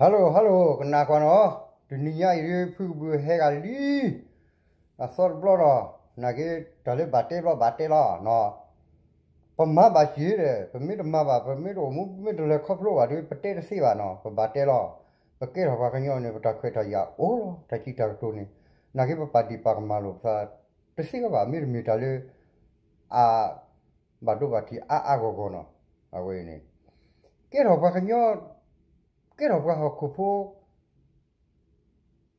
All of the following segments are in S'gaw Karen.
hello hello ကနၣ်ကွၢ်နီၤ, တနံၤညါအံၤဒ်ဖုကဘုးဟဲဂၤလံ, အသီတဘျီဒီး, နာ်က့ တၢ်လၢဘၣ်တဲဘျီဘၣ်တဲလီၤနီၤ, ပမၤဘၣ်က့ၤဒီး ပမ့ၢ်တမၤဘၣ် ပမ့ၢ်တအိၣ်မူ ပမ့ၢ်တလဲၤခီဖျိဘၣ်ဒီး ပတဲတသ့ဘၣ်နီၤ, ပဘၣ်တဲလီၤ, ပကဲထီၣ်ပှၤကညီန့ၣ် ပတၢ်ခွဲးတၢ်ယာ်အိၣ်လီၤ တၢ်စံးတၢ်ကတိၤန့ၣ်, နာ်က့ပပာ်ဒံးပာ်ကမၣ်လိာ်ပသး တသ့ဘၣ် မ့တမ့ၢ်တၢ်လၢ အ ဘၣ်ဒိဘၣ်ထံးအါအါဂီၢ်ဂီၢ်နီၤ, အဝဲန့ၣ် ကဲထီၣ်ပှၤကညီ, ကဲထီၣ်ပှၤဟီၣ်ခိၣ်ဖိ,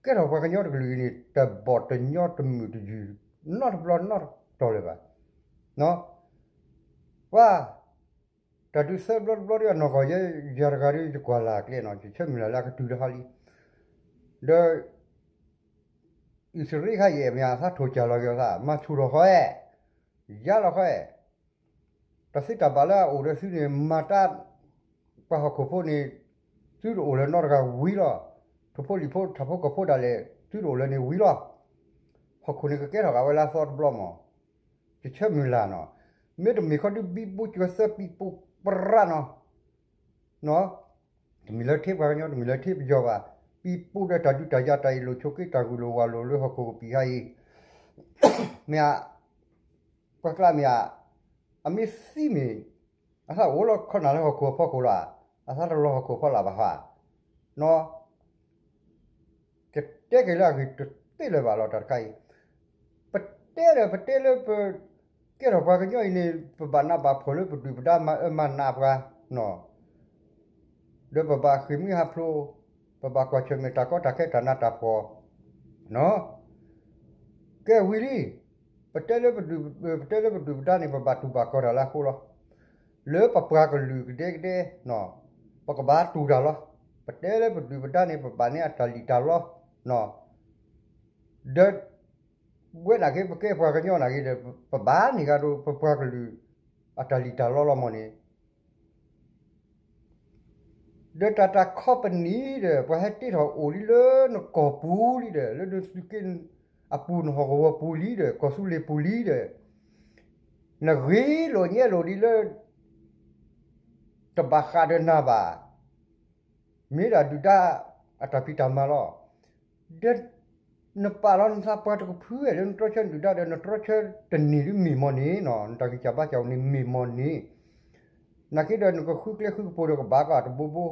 ကဲထီၣ်ပှၤကညီတကလုာ်အံၤန့ၣ် တဘီၣ်တညီတမုာ်တယုၢ် နီတဘျီနီတတီၤလၢၤဘၣ်, ပှၤ တၢ်ဒုးသၢဘျီတဘျီဒီးအနီၢ်ကီၢ် ယဲယၤတဂၤဒီး ယကွၢ်လၢ်ကျဲနီၤ ယဆၢမုၢ်လၢ်လၢအကတုၤလၢဟီလံ, ဒီး အံၣ်စရ့လးခါယဲၢ်မ့ၢ်အသးထိၣ်ကၢ်လီၤက့ၤအသး မၤဆူၣ်ထီၣ်ဃီအဲၣ်, ယါလီၤဃီအဲၣ်, တၢ်သ့တၢ်ဘၣ်လၢအအိၣ်ဒီးသုန့ၣ် မၤတၢ် ပှၤဟီၣ်ခိၣ်ဖိန့ၣ် သုတအိၣ်လၢၤနီတဂၤဝံၤလီၤ, ထိၣ်ဖိလံၣ်ဖိထးဖိကီၢ်ဖိဒၣ်လဲာ် သုတအိၣ်လၢၤန့ၣ်ဝံၤလီၤ, ဟီၣ်ခိၣ်န့ၣ်ကကဲထီၣ်ဃာ်ဝဲလၢအသီတဘျီမး, ယဆၢမုၢ်လၢ်နီၤ, မ့တမ့ၢ်ခီဒုးဘံဘူကွဲသၢပံပူပရၣ်နီၤ တမ့ၢ်လၢထံပှၤကညီ တမ့ၢ်လၢထံပယီၤဘၣ်, ပံပူဒီးတၢ်ဒုးတၢ်ယၤတၢ်အ့ၣ်လိာ်ဆိးက့တၢ်ဂုာ်လိာ်ဝၤလိာ်လၢဟီၣ်ခိၣ်ကပံာ်ခါအံၤ, မ့ၢ်ဧါ, ပှၤကျါမ့ၢ်ဧါ, အမ့ၢ်သံမ့ၢ်, အသးအိၣ်လီၤခီနၤလၢဟီၣ်ခိၣ်အဖီခိၣ်လီၤ, အသးတလီၤဟီၣ်ခိၣ်ဖီလာ်ဘၣ်ဟါ, နီၤ ကတဲက့ၤလၢအဂ့ၢ်တသ့လၢၤဘၣ်လီၤ တၢ်တခါအံၤ, ပတဲဒီးပတဲလၢပ ကဲထီၣ်ပှၤကညီအံၤန့ၣ် ပဘၣ်နးဘၣ်ဖှီၣ်လၢပဒုၣ်ပဒါမၤအၢမၤနးပှၤနီၤ, ဒီးပဘၣ်ဃ့ၢ်မှံဟးဖျိး, ပဘၣ်ကွၢ်ဆၢၣ်မဲာ်တၢ်ကီတၢ်ခဲတၢ်နးတၢ်ဖှီၣ်နီၤ, ကဲဝံၤလံ, ပတဲလၢပဒုၣ်, ပတဲလၢပဒုၣ်ပဒါန့ၣ် ပဘၣ်တူၢ်ဘၣ်ကီၢ်တၢ်လၢအဃိလီၤ, လၢပပှၤကလုာ်ကဒဲကဒဲ, ပကဘၣ်တူၢ်တၢ်လီၤ, ပတဲလၢပဒုၣ်ပဒါန့ၣ် ပဘၣ်န့ၢ်အတၢ်လံၣ်တၢ်လီ, ဒီး ဝဲနာ်က့ ပကဲပှၤကညီနာ်က့ဒီး ပဘၣ်န့ၢ်ဂၤဒိး ပပှၤကလုာ် အတၢ်လံၣ်တၢ်လီလီၤမၢ်န့ၣ်, ဒီးတၢ်တၢ်ခီပနံၣ်ဒီး ပှၤဟဲတ့ထီၣ်အိၣ်လံလၢနကီၢ်ပူၤလံဒီး လၢနသုးက့အပူၤ နဟီၣ်ကဝီၤပူၤလံဒီး ကီၢ်သူလ့ၤပူၤလံဒီး နဂ့ၤလိာ်ညဲလိာ်ဒ်လၢ တဘၣ်ဃးဒီးနၤဘၣ်, မ့ၢ်ဒၣ်ဒုၣ်ဒါအတၢ်ဖံးတၢ်မၤလီၤ. ဒီးနပာ်လီၤနသးပှၤတကဖုလၢနတြီဆၢဒုၣ်ဒါဒီး နတြီဆၢတန့ၢ်ဒ်မ့ၢ်မၢ်န့ၣ်နီၤ, နတၢ်ဂံၢ်စၢ်ဘါစၢ်အိၣ်န့ၣ်မ့ၢ်မၢ်န့ၣ်, နာ်က့ဒီးနကဃုကျဲဃုကပူၤဒီးကဘၣ်ကီတဘိဘိ,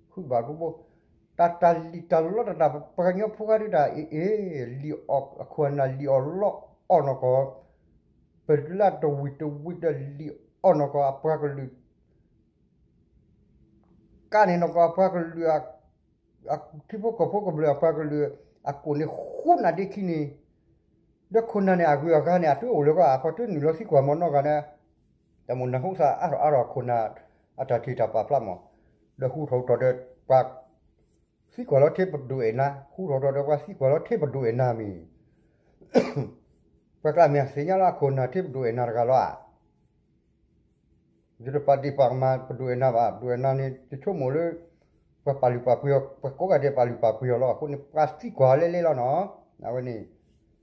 ဃုကဘၣ်တဘိဘိ, တၢ်တၢ်လံၣ်တၢ်လီတၢ်တၢ် ပှၤကညီဖိခါဒုးတၢ်အ့ၣ်အ့ၣ်, လံၣ်အီၣ်အခိၣ်အနၢ် လံၣ်အီၣ်လီအီၣ်နီၢ်ကီၢ်, ပလၢတဝံၤတဝံၤဒီးလံၣ်အီၣ်နီၢ်ကီၢ်အပှၤကလုာ် ကါန့ၣ်နီၢ်ကီၢ်အပှၤကလုာ်, ထံဖိကီၢ်ဖိကမျၢၢ်အပှၤကလုာ်, အကိၣ်န့ၣ်ဃူနၢ်ဒ့ခံန့ၣ်, ဒီးခိၣ်နၢ်န့ၣ် အဂုၤအဂၤန့ၣ် အတအိၣ်လၢၤကီး ပှၤတနုာ်လီၤသံကွၢ်မၢ်နီတဂၤန့ၣ်, တၢ်မိၣ်နၢ်ဟူသးအါထီၣ်အါထီၣ်ခိၣ်နၢ် အတၢ်ထံၣ်တၢ်ပာ်ဖျါမၢ်, ဒီးဃူထီၣ်ထီၣ်ဒီးပှၤ သံကွၢ်လီၤထဲပဒိၣ်အဲၣ်နၤ, ဃူထီၣ်ထီၣ်ဒီးပှၤသံကွၢ်လီၤထဲပဒိၣ်အဲၣ်နၤမ့ၢ် ပှၤကျါမ့ၢ်သ့ၣ်ညါလၢအခိၣ်နၢ်ထဲပဒိၣ်အဲၣ်နၤတဂၤလီၤဧါ. ယတပာ်ဒ့ၣ်ပာ်ကမၣ်ပဒိၣ်အဲၣ်နၤဘၣ်, ပဒိၣ်အဲၣ်နၤန့ၣ် ယဆိကမိၣ်လၢ ပှၤပာ်လုၢ်ပာ်ပှ့ၤအီၤ, ပှၤကိးဂၤဒဲးပာ်လုၢ်ပာ်ပှ့ၤအီၤလီၤ. အဃိန့ၣ် ပှၤသံကွၢ်လဲလဲလီၤနီၤ. အဝဲန့ၣ်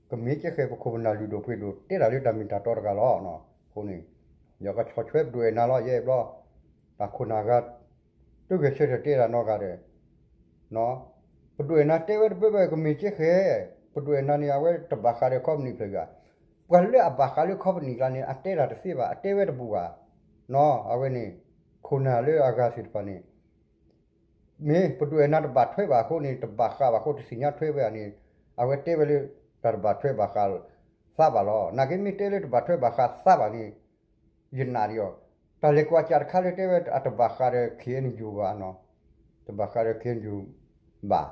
ကမ့ၢ်ကဲဃဲၤပခိၣ်ပနၢ်လုၢ်ဒိၣ်ပှ့ၤဒိၣ် တဲတၢ်လၢတၢ်မ့ၢ်တၢ်တီတဂၤလီၤ. အဃိန့ၣ် ယကဆီၣ်ထွဲပဒိၣ်အဲၣ်နၤလီၤ. ယဲအဘျီ တၢ်ခိၣ်နၢ်ဂၤ တဂဲၤဆၢထၢၣ်တဲတၢ်နီတဂၤဒီး ပဒိၣ်အဲၣ်နၤတဲဝဲတဘၢဘၢ ကမ့ၢ်ကဲဃဲၤ, ပဒိၣ်အဲၣ်နၤန့ၣ် အဝဲတဘၣ်ဃးဒီးခီပနံၣ်ဖျၢၣ်ဂၤ, ပှၤလၢအဘၣ်ဃးလၢခီပနံၣ်ကျါန့ၣ် အတဲတၢ်တသ့ဘၣ်, အတဲဝဲတဘူးဘၣ်. အဝဲန့ၣ် ခိၣ်နၢ်လၢအဂၤသ့ၣ်တဖၣ်န့ၣ် မ့ၢ်ပဒိၣ်အဲၣ်နၤတဘၣ်ထွဲဘၣ်အဃိန့ၣ် တဘၣ်ဃးဘၣ်အဃိ တသ့ၣ်ညါထွဲဝဲဧါန့ၣ်, အဝဲတဲဝဲလၢ တၢ်တဘၣ်ထွဲဘၣ်ဃးသးဘၣ်လီၤ. နာ်က့မ့ၢ်တဲလၢတဘၣ်ထွဲဘၣ်ဃးသးဘၣ်န့ၣ် ယနာ်ဒီးအီၤ, တၢ်လဲၤကွၢ်စးတခါလၢတဲဝဲအတဘၣ်ဃးဒီး ခ့ၣ်အဲၣ်ယူၣ် ဘၣ်နီၤ, တဘၣ်ဃးဒီး ခ့ၣ်အဲၣ်ယူၣ် ဘၣ်.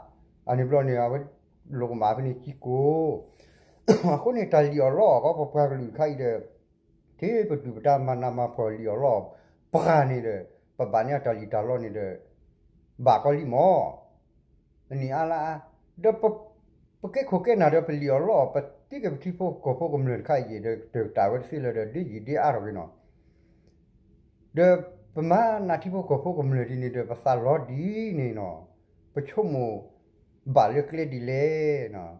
အန့ၣ်ဘျီန့ၣ် အဝဲလိၣ်ကမၣ်ဖဲန့ၣ်စ့ၢ်ကီး, အဃိန့ၣ် တၢ်လံၣ်အီၣ်လီအီၣ်ကီး ပပှၤကလုာ်တခါအံၤဒီး ထဲပဒုၣ်ပဒါမၤနးမၤဖှီၣ်လံၣ်အီၣ်လီအီၣ် ပှၤန့ၣ်ဒီး ပဘၣ်န့ၢ်အတၢ်လံၣ်တၢ်လီန့ၣ်ဒီး ဘၣ်ကီးလံမၢ် နံၣ်အါလါအါ, ဒီးပကဲခိၣ်ကဲနၢ်ဒီးပလံၣ်အီၣ်လီအီၣ် ပတံၤက့ၤပထံဖိကီၢ်ဖိကမျၢၢ်တခါအံၤဒီး တၢ်တၢ်ဝဲတသ့လၢၤဒီး ဒ်ယံာ်ဒ်အါထီၣ်က့ၤနီၤ, ဒီးပမၤနးထံဖိကီၢ်ဖိကမျၢၢ်ဒ်န့ၣ်ဒီး ပသးလီၤဒ်န့ၣ်နီၤ, ပဆိကမိၣ်ဘၣ်လၢကျဲဒ်လဲၣ်နီၤ,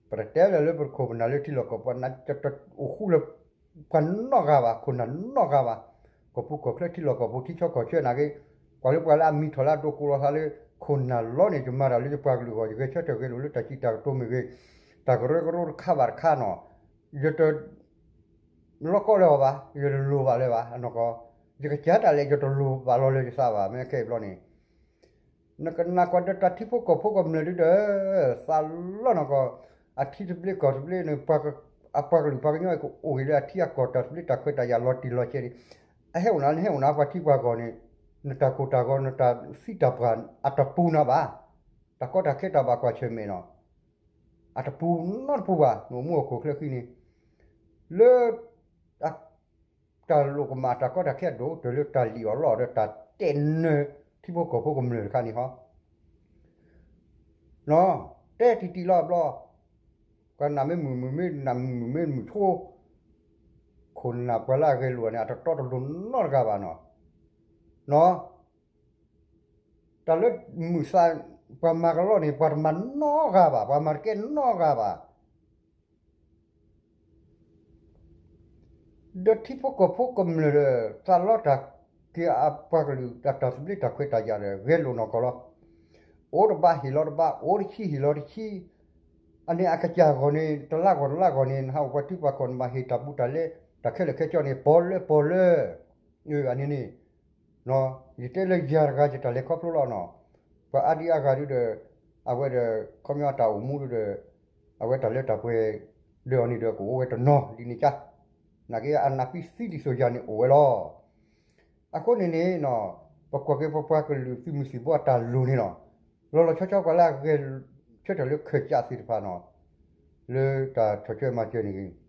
ပတတဲလၢၤလၢပခိၣ်ပနၢ်လၢထံလီၢ်ကီၢ်ပူၤ နတအိၣ်ဃူလၢ ပှၤနီတဂၤဘၣ်, ခိၣ်နၢ်နီတဂၤဘၣ်, ကီၢ်ပူၤကီၢ်ချၢထံလီၢ်ကီၢ်ပူၤ ထံဆၢကီၢ်ဆၢနာ်က့, ခိၣ် ပှၤလၢပှၤလၢအမံထီၣ်လၢအဒိကိးလီၤသးလၢ ခိၣ်နၢ်လီန့ၣ် ယမၤတၢ်လၢယပှၤကလုာ်အဂီၢ် ယဂဲၤဆၢထၢၣ်ဂဲၤလိာ်လၢတၢ်စံးတၢ်ကတိၤမ့ၢ်ဂ့ၤ, တၢ်ကရၢကရိတခါဘၣ်တခါနီၤ, ယတ လီၤကီလၢၤအီၤဘၣ်, ယတလိၣ်ဘၣ်လၢၤဘၣ်, အနီၢ်ကီၢ်, ယကစၢ်ဒၣ်လဲာ် ယတလိၣ်ဘၣ်လီၤလၢၤယသးဘၣ်, မ့ၢ်ခဲအံၤဘျီန့ၣ် နကနၣ်ကွၢ်ဒီးတၢ်ထံဖိကီၢ်ဖိကမျၢၢ်ဒုဒီး သးလီနီၢ်ကီၢ်, အထံသဘျ့ကီၢ်သဘျ့န့ၣ် အပှၤကလုာ်ပှၤကညီအံၤကအိၣ်ဂ့ၤလၢအထံအကီၢ်တၢ်သဘျ့တၢ်ခွဲးတၢ်ယာ်လီၤတံၢ်လီၤဆဲးန့ၣ်, အဟဲအိၣ်နၤ နဟဲအိၣ်နၤပှၤထံပှၤကီၢ်န့ၣ်, နတၢ်ကိၢ်တၢ်ဂီၤ နတၢ်သံတၢ်ပှၢ် အတပူၤနၤဘၣ်, တၢ်ကီတၢ်ခဲတၢ်ဘၣ်ကွၢ်ဆၢၣ်မဲာ်နီၤ, အတပူၤနီတပူၤဘၣ်, နအိၣ်မူအိၣ်ခိၣ်ချၢဃံန့ၣ်, လၢ တၢ်လိၣ်ကမၣ်တၢ်ကီတၢ်ခဲအဒိၣ် တၢ်လၢတၢ်လံၣ်အီၣ်လီအီၣ်ဒီးတၢ်တဲနၢၤထံဖိကီၢ်ဖိကမျၢၢ်တခါန့ၣ်ဟီ, နီၤ, တဲတံၢ်တံၢ်လီၤဘျီ, ပှၤနးမ့ၢ်မုာ်မုာ်မ့ၢ်နးမုာ်မုာ်မ့ၢ်မုာ်ဆိ, ခိၣ်နၢ်ပှၤလၢအဂဲၤလိာ်န့ၣ် အတတီတလိၤနီတဂၤဘၣ်နီၤ, နီၤ, တၢ်လၢမုာ်သး ပှၤမၤကလီန့ၣ် ပှၤတမၤနီတဂၤဘၣ်, ပှၤမၤတကဲနီတဂၤဘၣ် ဒီးထံဖိကီၢ်ဖိကမျၢၢ်ဒီး သးလီတၢ်က့ၤအပှၤကလုာ် တၢ်သဘျ့တၢ်ခွဲးတၢ်ယာ်ဒီး ဂဲၤလိာ်နီၢ်ကီၢ်လီၤ. အိၣ်တဘးဟ့ၣ်လီၤတဘး, အိၣ်တဆံဟ့ၣ်လီၤတဆံ, အန့ၣ်အကစၢ်ဂီၢ်န့ၣ် တလါဂီၢ်တလါဂီၢ်န့ၣ် နဟးအိၣ်ပှၤထံပှၤကီၢ် နဘၣ်ဟ့ၣ်တၢ်ဘူးတၢ်လဲ တၢ်ခဲလၢာ်ခဲဆ့န့ၣ် ပီၤလၢပီၤလၢ အန့ၣ်န့ၣ် ယတဲလၢယၤတဂၤယတၢ်လဲၤခီဖျိလီၤနီၤ, ပှၤအါဒံအါဂၤဒုဒီး အဝဲဒီး ခီပညီအတၢ်အိၣ်မူဒုဒီး အဝဲတၢ်လၢတၢ်ပှဲၤ ဒၢးအီၤန့ၣ်ဒီးကအိၣ်ဝဲတနီၤဒ်န့ၣ်ကါ, နာ်က့အနးပံသံဒ်သိးယၤန့ၣ်အိၣ်ဝဲလီၤ. အဃိန့ၣ်န့ၣ် ပကွၢ်က့ၤပပှၤကလုာ်သုးမုၢ်သံၣ်ဘိအတၢ်လိၤန့ၣ်လီၤ. လီၤလီၤဆီဆီပှၤလၢအဂဲၤဆၢထၢၣ်လၢခဲးကးသ့ၣ်တဖၣ်နီၤ, လၢတၢ်ဆီၣ်ထွဲမၤစၢၤန့ၣ်ဂ့ၤ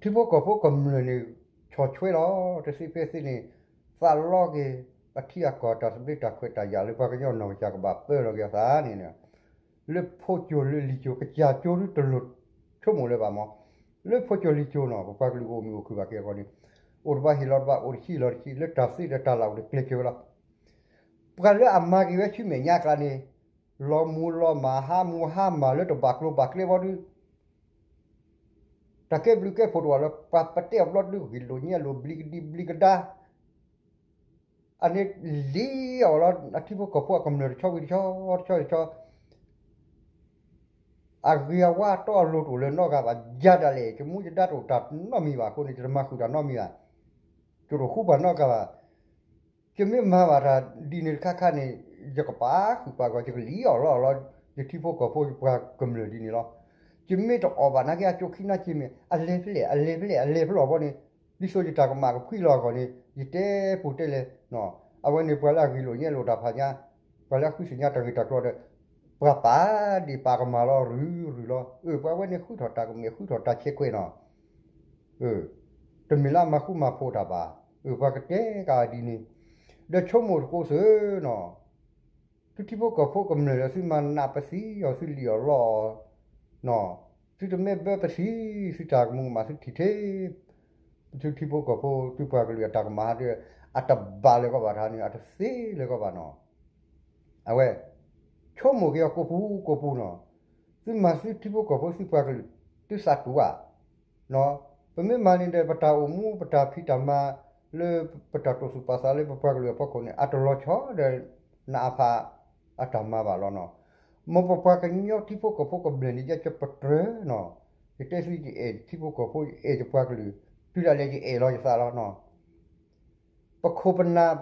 ထံဖိကီၢ်ဖိကမျၢၢ်န့ၣ် ဆီၣ်ထွဲလီၤ တသ့ဖဲသ့န့ၣ် သးလီက့ၤ အထံအကီၢ်တၢ်သဘျ့တၢ်ခွဲးတၢ်ယာ်လၢပှၤကညီနီၢ်ကစၢ်ကဘၣ်ပၢလီၤက့ၤအသးန့ၣ် လၢဖိကၠိလၢလံာ်ကၠိ ကစၢ်ကၠိဒုတလိၣ်ဆိကမိၣ်လၢၤဘၣ်မး, လၢဖိကၠိလံာ်ကၠိနီၤ ပပှၤကလုာ်ကအိၣ်မုာ်အိၣ်ခုၣ်ဘၣ်က့ၤအဂီၢ်န့ၣ် အိၣ်တဘးဟ့ၣ်လီၤတဘး အိၣ်တဆံဟ့ၣ်လီၤတဆံ လၢတၢ်သ့ဒီးတၢ်လၢ်အိၣ်ဒီးကျဲးစၢးဝဲလီၤ. ပှၤလၢအမၤက့ၤဝဲဆူမဲာ်ညါအကျါန့ၣ် လီၤမူၤလီၤမၢ် ဟးမူၤဟးမၢ်လၢတဘၣ်ကျိၤဘၣ်ကျဲဘီဒု တၢ်ကဲဘျုးကဲဖှိၣ်တအိၣ်လၢ ပှၤပတဲအီၤဘျီဒု ဂ့ၢ်လိာ်ညဲလိာ် ဘျံးကဒံဘျံးကဒါ, အန့ၣ်လံအီၤလီၤ အထံဖိကီၢ်ဖိအကမျၢၢ်တဆီဝံၤတဆီ တဆီတဆီ အဂ့ၤအဝါတီအလိၤတအိၣ်လၢၤနီတဂၤဘၣ်, ယၤဒၣ်လဲာ် ယမူယဒါတအိၣ်တၢ်နီတမံၤဘၣ်အဃိန့ၣ် ယတမၤဃုာ်တၢ်နီတမံၤဘၣ်, ယတဃူပှၤနီတဂၤဘၣ်. ယမ့ၢ်မၤဘၣ်တၢ်ဒ်န့ၣ်တခါခါန့ၣ် ယကပာ်ဃုာ်ပာ်ဂီၤ ယကလံၣ်အီၣ်လီၤအီၤလီၤ ယထံဖိကီၢ်ဖိယပှၤကမျၢၢ်ဒ်န့ၣ်လီၤ. ယမ့ၢ်တအီၣ်ဘၣ်နာ်က့အကၠိခံနါက့မ့ၢ် အလဲၤဖဲလဲၣ် အလဲၤဖဲလဲၣ် အလဲၤဖဲလဲၣ်အဂီၢ်န့ၣ် ဒ်သိးယတၢ်ကမၣ်ကဖှံလီၤအဂီၢ်န့ၣ် ယတဲပူၤတဲလဲၣ် အဝဲန့ၣ်ပှၤလၢအဂ့ၢ်လိာ်ညဲလိာ်တၢ်ဖးညါ ပှၤလၢအဃုသ့ၣ်ညါတၢ်ဂ့ၢ်တၢ်ကျိၤဒီး ပှၤပာ်ဒ့ၣ်ပာ်ကမၣ်လီၤ ရုၢ်ရုၢ်လီၤ. အၢ ပှၤဝဲန့ၣ်ဃုထီၣ်တၢ်ကမဲာ် ဃုထီၣ်တၢ်ဆဲးကွဲးနီၤ. တမ့ၢ်လၢအမၤဃူမၤဖိးတၢ်ဘၣ်. အၢ ပှၤကတဲကးဒ်န့ၣ် ဒီးဆိကမိၣ်တကိးသ့နီၤ သုထံဖိကီၢ်ဖိကမျၢၢ်ဒီး သုမၤနးပသံအီၤ သုလံၣ်အီၣ်လီအီၣ်နီၤ, သုတမ့ၢ်ဘၢပသံ သုတၢ်ကမူၤကမၣ် သုထံၣ်ထဲ သုထံဖိကီၢ်ဖိ သုပှၤကလုာ်အတၢ်ကမၣ်ဟးဒုး အတဘၣ်လၢၤကီးဘၣ်တခါန့ၣ် အတသ့လၢၤကီးဘၣ်နီၤ. အဝဲ ဆိကမိၣ်က့ၤအီၤကိးပူၤကိးပူၤနီၤ, သုမၤသုထံဖိကီၢ်ဖိ သုပှၤကလုာ် သုသးတူၢ်ဘၣ် ပမ့ၢ်မၤန့ၣ်ဒီး ပတၢ်အိၣ်မူ ပတၢ်ဖံးတၢ်မၤလၢ ပတၢ်တိာ်သူၣ်ပာ်သးလၢပပှၤကလုာ်အဖီခိၣ်န့ၣ် အတလီၤဆီဒီး နအဖးအတၢ်မၤဘၣ်လီၤနီၤ. မ်ပပှၤကညီထံဖိကီၢ်ဖိကမျၢၢ်န့ၣ် ယဲယပတြၢၤနီၤ, ယတဲသု ယအဲၣ်ထံဖိကီၢ်ဖိ ယအဲၣ်ယပှၤကလုာ် တုၤဒၣ်လဲာ်ယအဲၣ်လီၤယသးလီၤနီၤ. ပခိၣ်ပနၢ်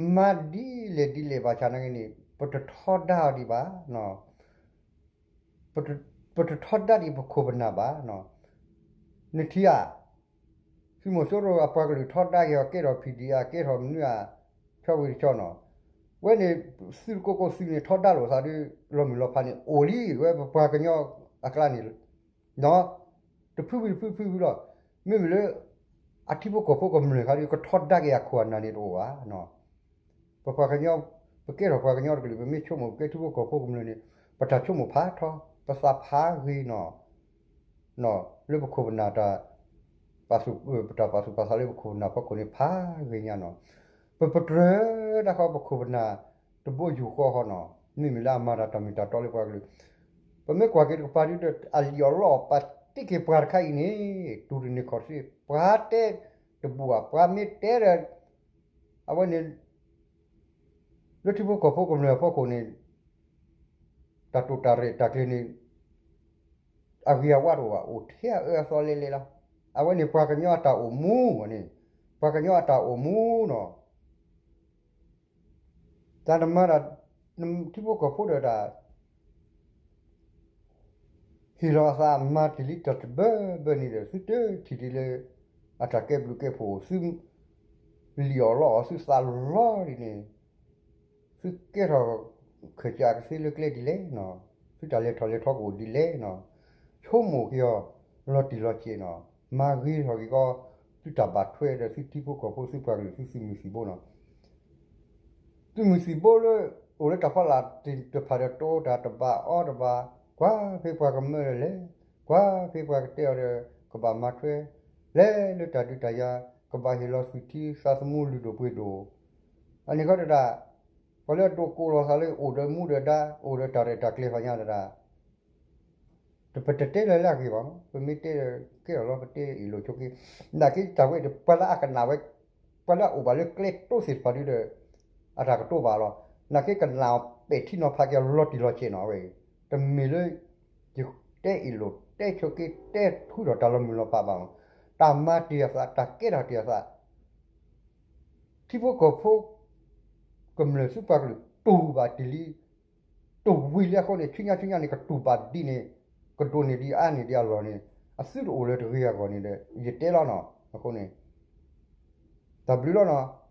မၤဒ်လဲၣ်ဒ်လဲၣ်ဘၣ်ဆၣ်နာ်က့န့ၣ် ပတထီဒါအီၤဒံးဘၣ်နီၤ. ပတထီဒါဒံးပခိၣ်ပနၢ်ဘၣ်နီၤ. နထံၣ်ဧါ, သုးမီၤစိရိၤအပှၤကလုာ်ထီဒါက့ၤအီၤ ကဲထီၣ် ဖံးဒံး ဧါ ကဲထီၣ်မနုၤဧါ, ဆီဝံၤတဆီနီၤ. ဝဲန့ၣ် သုးတကိးကိးသုးန့ၣ် ထီဒါလိာ်သးဒုး လီၤမုၢ်လီၤဖးန့ၣ် အိၣ်လံ ဝဲပပှၤကညီအကျါန့ၣ် တဖုဝံၤတဖု ဖုဝံၤလီၤ. မ့မ့ၢ်လၢ အထံဖိကီၢ်ဖိကမျၢၢ်ခါဒုး ကထီဒါက့ၤအခိၣ်အနၢ်န့ၣ်တအိၣ်ဘၣ်နီၤ. ပပှၤကညီ ပကဲထီၣ်ပှၤကညီတကလုာ် ပမ့ၢ်ဆိကမိၣ် ပကဲထံဖိကီၢ်ဖိကမျၢၢ်န့ၣ် ပတၢ်ဆိကမိၣ်ဖးထီ ပသးဖးဂ့ၤနီၤ. လၢပခိၣ်ပနၢ်တၢ် ပတၢ်ပာ်သူၣ်ပာ်သးလၢပခိၣ်ပနၢ်ဖီခိၣ်န့ၣ် ဖးဂ့ၤညါနီၤ. ပပတြၢၤတၢ်ဃီ ပခိၣ်ပနၢ်တဘိယူၢ်ဃီဃီနီၤ. မ့မ့ၢ်လၢအမၤတၢ်တၢ်မ့ၢ်တၢ်တီလၢပှၤကလုာ် ပမ့ၢ်ကွၢ်က့ၤတကပၤဒုးဒီး အလံၣ်အီၣ်လီအီၣ် ပာ်တ့ၢ်က့ၤပှၤတခါအံၤန့ၣ် တူၢ်တန့ၢ်ခီၣ်တသ့ ပှၤတဲ တဘူၣ်ဘၣ်. ပှၤမ့ၢ်တဲဒီး အဝဲန့ၣ် လၢထံဖိကီၢ်ဖိကမျၢၢ်အဖီခိၣ်န့ၣ် တၢ်တိာ်တၢ်ရဲၣ်တၢ်ကျဲၤန့ၣ် အဂ့ၤအဝါတအိၣ်ဘၣ်, အိၣ်ထဲအအၢအသီလဲလဲလီၤ. အဝဲန့ၣ်ပှၤကညီအတၢ်အိၣ်မူန့ၣ်, ပှၤကညီအတၢ်အိၣ်မူနီၤ. တၢ်နမၤတၢ် ထံဖိကီၢ်ဖိဒီးတၢ် ဟ့ၣ်လီၤအသးမၤတ့ၢ်လံတၢ်တဘၢဘၢန့ၣ်ဒီး သုတထံၣ်ဒ်လၢ အတၢ်ကဲဘျုးကဲဖှိၣ် သုလံၣ်အီၣ်လီအီၣ် သုသးလီလံန့ၣ် သုကဲထီၣ်ခၢၣ်စးကသ့လၢကျဲဒ်လဲၣ်နီၤ, သုတၢ်လဲၤထီၣ်လဲၤထီကအိၣ်ဒ်လဲၣ်နီၤ, ဆိကမိၣ်က့ၤအီၤ လီၤတံၢ်လီၤဆဲးနီၤ, မၤဂ့ၤထီၣ်က့ၤကီး သုတၢ်ဘၣ်ထွဲဒီးသုထံဖိကီၢ်ဖိ သုပှၤကလုာ် သုသုးမုၢ်သံၣ်ဘိနီၤ. သုးမုၢ်သံၣ်ဘိလၢ အိၣ်လၢတၢ်ဖီလာ်တဖၣ်ဒီး တိတၢ်တဘၣ်အီတဘၣ်, ကွၢ်ဖဲပှၤကမၢဒီးလဲၤ, ကွၢ်ဖဲပှၤကတဲအီၤဒီး ကဘၣ်မၤထွဲ, လဲၤလၢတၢ်ဒုးတၢ်ယၤ, ကဘၣ်ဟ့ၣ်လီၤသုးထံသးသမူလုၢ်ဒိၣ်ပှ့ၤဒိၣ်, အန့ၣ်ခီတဒၣ်, ပှၤလၢအဒိးကိးလီၤသးလၢအိၣ်ဒီးမူဒီးဒါ, အိၣ်ဒီးတၢ်ရဲၣ်တၢ်ကျဲၤဖးညါတဒၣ် ပတတဲလၢလၢအဂ့ၤဘၣ်မး, ပမ့ၢ်တဲဒီးကဲထီၣ်လီၤ ပတဲအ့ၣ်လိာ်ဆိးက့, နာ်က့တၢ်ဝဲဒီး ပှၤလၢအကနၣ်ဝဲ, ပှၤလၢအအိၣ်ဘၣ်လၢကျဲတိစ့ၣ်တဖၣ်ဒုဒီး အတၢ်ကတိၤဘၣ်လီၤ. နာ်က့ကနၣ်အီၤပဲာ်ထံနီၤဖးက့ၤအီၤလီၤတံၢ်လီၤဆဲးနီၤဝဲ, တမ့ၢ်လၢ ယတဲအ့ၣ်လိာ်တဲဆိးက့တဲထူဒီးတၢ်လီၤမုၢ်လီၤဖးဘၣ်မး, တၢ်မၤတ့ၢ်အသး တၢ်ကဲထီၣ်တ့ၢ်အသး ထံဖိကီၢ်ဖိ ကမျၢၢ်သုပှၤကလုာ်တူၢ်ဘၣ်တ့ၢ်လံ, တူၢ်ဝံၤလံအဃိန့ၣ် ဆူညါဆူညါန့ၣ် ကတူၢ်ဘၣ်ဒ်န့ၣ် ကဒိၣ်န့ၢ်ဒံးအါန့ၢ်ဒံးအလီၢ်န့ၣ် အသုတအိၣ်လၢတဂ့ၤအဂီၢ်န့ၣ်ဒီး ယတဲလီၤနီၤ. အဃိန့ၣ် တၢ်ဘျုးလီၤနီၤ.